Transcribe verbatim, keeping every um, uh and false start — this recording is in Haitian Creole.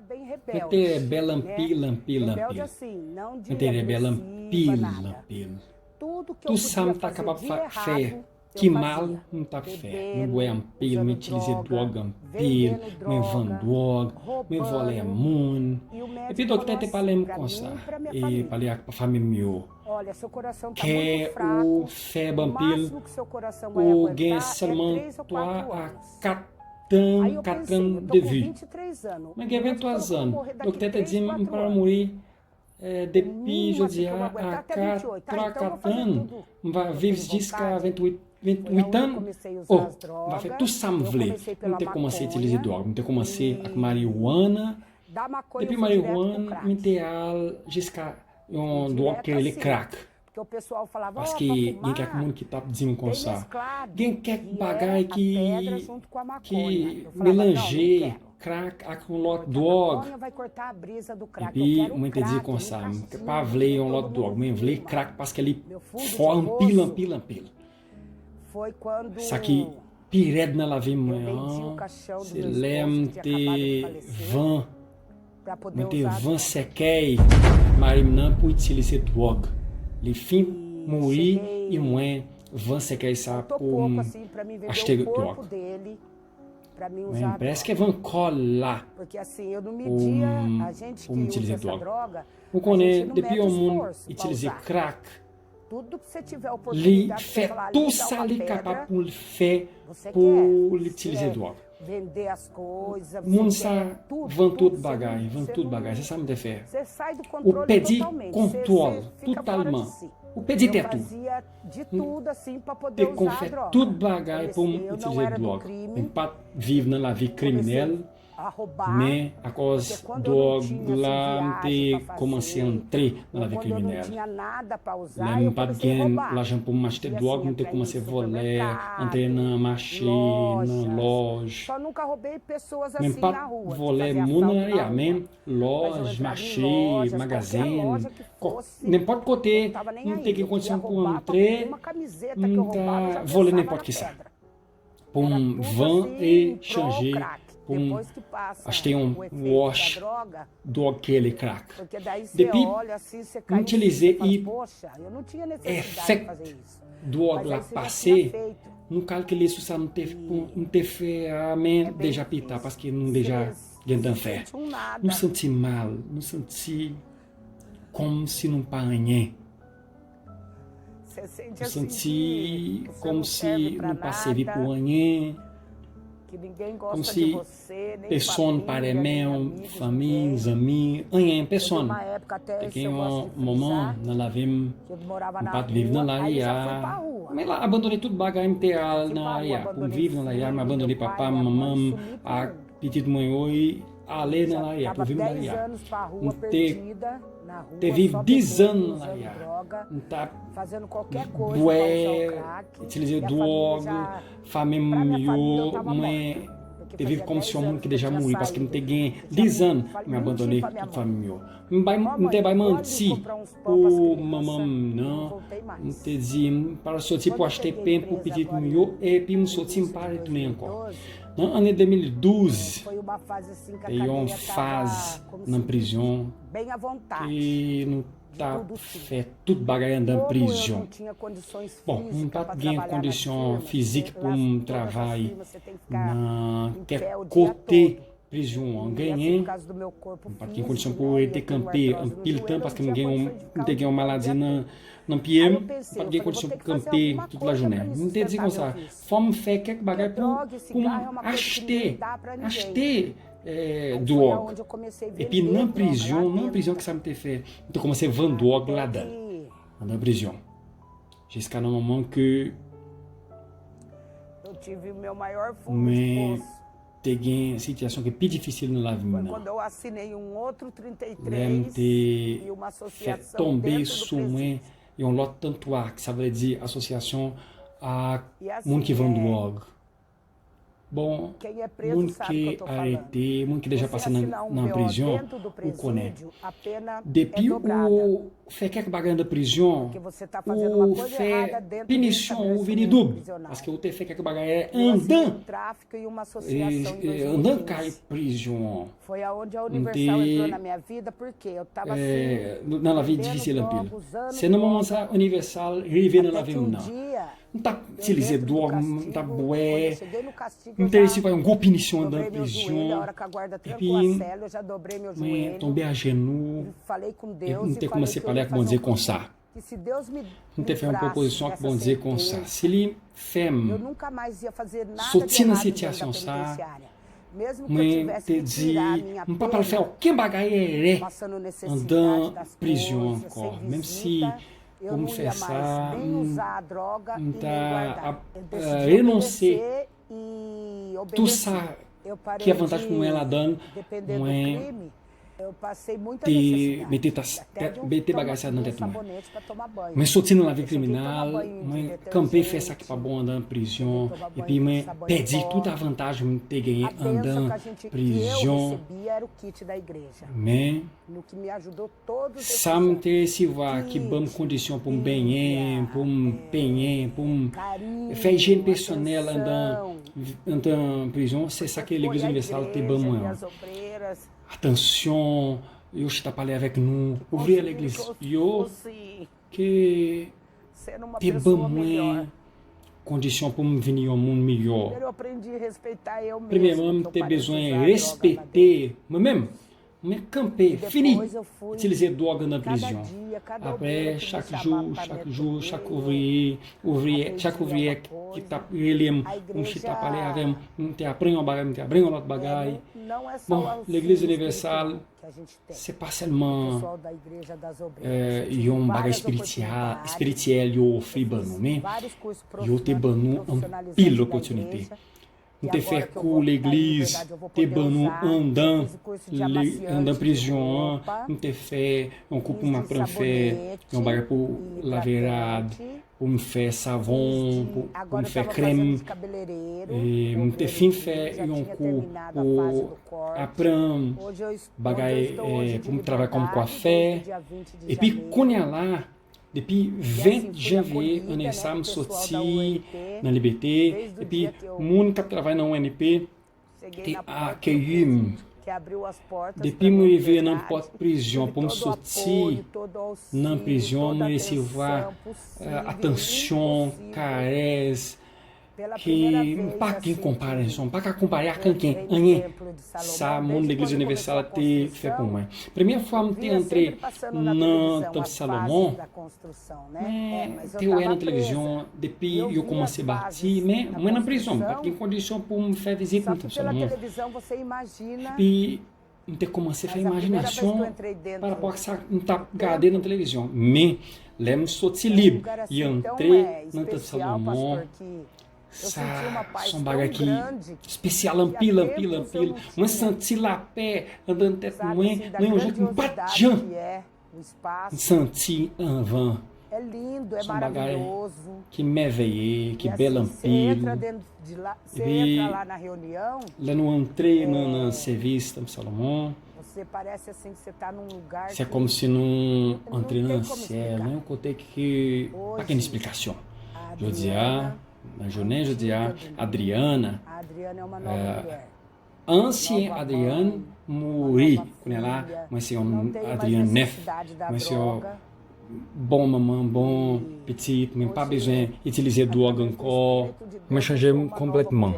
Mwen te rebèl anpil, anpil, anpil. Mwen te rebèl anpil, anpil. Tout sa m ta kapab fa- fè ki mal, m t ap fè. Mwen bwè anpil, mwen itilize dwòg anpil, mwen vann dwòg, mwen vòlè moun. Epi doktè te pale m konsa, e pale ak fanmi m yo. Kè ou fèb anpil, ou gen sèlman twa a kat tan, kat tan de vi. Mwen gen venntwa zan. Doktè te di m m pral mouri, eh, depi jodi a, a kat, twa, kat tan, m va viv jiska venntuit, venntuit an. Oh, m va fè tout sa m vle. M te kòmanse itilize dwòg. M te kòmanse ak mariwana. Depi mariwana, m te al jiska yon dwòg ki rele krak. Paske gen kèk moun ki t ap di m konsa, gen kèk bagay ki, ki melanje krak ak yon lòt dwòg. Epi mwen te di konsa, m pa vle yon lòt dwòg, mwen vle krak paske li fò anpil, anpil, anpil. Sa ki pi rèd nan lavi mwen an, se lè m te vann, mwen te vann sèkèy mari m nan pou itilize dwòg. Li fin mouri, e mwen vann sèkèy sa pou m achte dwòg. Mwen prèske vann kò l la pou m, pou m itilize dwòg. Ou konnen, depi yon moun itilize krak, li fè tou sa li kapab pou l fè pou l itilize dwòg. Moun sa vann tout bagay, vann tout bagay. Se sa m te fè. Ou pèdi kontwòl totalman. Ou pèdi tèt ou. M te konn fè tout bagay pou m itilize dwòg. M pa t viv nan lavi kriminèl. Men akòz dwòg la, m te kòmanse antre nan lavi kriminèl. Lè m pa t gen lajan pou m achte dwòg, m te kòmanse vòlè, antre nan mache, nan lòj. Men m pa t vòlè moun nan lari a, men lòj, mache, magazen, nenpòt kote m te gen kondisyon pou antre, m ta vòlè nenpòt kisa. Pou m vann e chanje, pou m achte yon wòch dwòg ki rele krak. Depi m itilize i, efèk dwòg la pase, nou kalkile sou sa m te, pou, m te fè a, men deja pita, paske nou deja gentan fè. Nou santi mal, nou santi kòmsi nou pa anyen. Ou santi kòmsi nou pa sèvi pou anyen, kòmsi pèsonn pa renmen w, fanmi, zanmi, anyen, pèsonn. Te gen yon moman nan lavi m, m pa t viv nan lari a. Men la, abandone tout bagay, m te al nan lari a. Pou m viv nan lari a, m abandone papa m, manman m, ak pitit mwen yo, e ale nan lari a, pou viv nan lari a. M te, te viv diz an nan lari a. M t ap bwè, itilize dwòg, fanmi m yo, mwen te viv kòmsi yon moun ki deja mouri, paske m te gen diz an, mwen abandone tout fanmi m yo. M bay, m te bay manti pou manman m nan. M te di, m pral soti pou achte pen pou pitit m yo, epi m soti, m pa retounen ankò. Nan ane de mil douz, te yon faz nan prizon ke nou t ap fè tout bagay anndan prizon. Bon, m pa t gen kondisyon fizik pou m travay nan kèk kote prizon an genyen. M pa t gen kondisyon pou rete kanpe anpil tan paske m gen yon, m te gen yon maladi nan, nan pye m. M pa t gen kondisyon pou kanpe tout lajounen. M te di konsa, fò m fè kèk bagay pou, pou m achte, achte, eh, dwòg. Epi nan prizon, nan prizon, kisa m te fè? M te kòmanse vann dwòg ladan l. Anndan prizon. Jiska nan moman ke mwen te gen sitiyasyon ki pi difisil nan lavi m nan. Lè m te fè tonbe sou mwen yon lòt kontra, sa vle di asosyasyon ak moun ki vann dwòg. Bon, moun ki arete, moun ki deja pase nan, nan prizyon, ou konnen. Depi ou fè kèk bagay nan prizyon, ou fè pinisyon ou vini doub. Paske ou te fè kèk bagay anndan, e, e, anndan kay prizyon an. M te, e, nan lavi difisil anpil. Se nan moman sa, Universal rive nan lavi m nan. M t ap itilize dwòg, m t ap bwè, m te resevwa yon gwo pinisyon anndan prizyon, epi mwen tonbe ajenou, e m te kòmanse pale ak Bondye konsa. M te fè yon pwopozisyon ak Bondye konsa. Si li fè m soti nan sitiyasyon sa, mwen te di, m pa pral fè okenn bagay erè anndan prizyon ankò. Menm si pou m fè sa, m, m ta ap, e, renonse tou sa ki avantaj pou mwen ladan l, mwen te mete, mete bagay sa nan tèt mwen. Mwen soti nan lavi kriminal, mwen kanpe fè sa ki pa bon anndan prizyon, epi mwen pèdi tout avantaj mwen te genyen anndan prizyon. Men, sa m te resevwa ki ban m kondisyon pou m benyen, pou m penyen, pou m fè ijyèn pèsonèl anndan, anndan prizyon, se sa ke Legliz Inivèsal te ban mwen an. Atansyon, yo chita pale avèk nou, ouvriyè legliz yo, ke te ban mwen kondisyon pou m vin yon moun miyò. Premyèman, m te bezwen respekte mwen menm. Mwen kanpe, fini itilize dwòg anndan prizyon. Apre, chak jou, chak jou, chak ouvriyè, ouvriyè, chak ouvriyè ki t ap rele m pou m chita pale avè m, m te aprann yon bagay, m te aprann yon lòt bagay. Bon, Legliz Inivèsal, se pa sèlman, e, yon bagay espirityè-, espirityèl yo ofri ban nou, men yo te ban nou anpil opòtinite. M te fè kou legliz te ban nou anndan, anndan prizyon an. M te fè yon kou pou m aprann fè yon bagay pou lave rad, pou m fè savon, pou, pou m fè krèm. E m te fin fè yon kou pou aprann bagay, e, pou m travay kòm kwafè. Epi kounye a la, depi ven janvye ane sa, m soti nan Libète, epi moun k ap travay nan O N P te akeyi m. Depi m rive nan pòt prizyon pou m soti nan prizyon, mwen resevwa, e, atansyon, karès, ki m pa gen konparezon, m pa ka konpare ak anyen, anyen sa moun Legliz Inivèsal te fè pou mwen. Premyè fwa m te antre nan Tanp Salomon, mwen te wè nan televizyon depi yo kòmanse bati, men mwen nan prizon, m pa t gen kondisyon pou m fè vizit nan Tanp Salomon. Epi, m te kòmanse fè imajinasyon pa rapò ak sa m t ap gade nan televizyon. Men, lè m soti lib, y antre nan Tanp Salomon, sa se yon bagay ki espesyal anpil, anpil, anpil. Mwen santi lapè anndan tèt mwen nan yon jan ke m pa t janm santi anvan. Se yon bagay ki mèveye, ki bèl anpil. Epi, lè nou antre nan, nan sèvis Tanp Salomon, se kòmsi nou antre nan syèl, nan yon kote ki pa gen esplikasyon. Jodi a, nan jounen jodi a, Adriana, e, ansyen Adriana mouri. Kounye a la, mwen se yon Adriana nèf. Mwen se yon bon manman, bon pitit. Mwen pa bezwen itilize dwòg ankò. Mwen chanje m konplètman.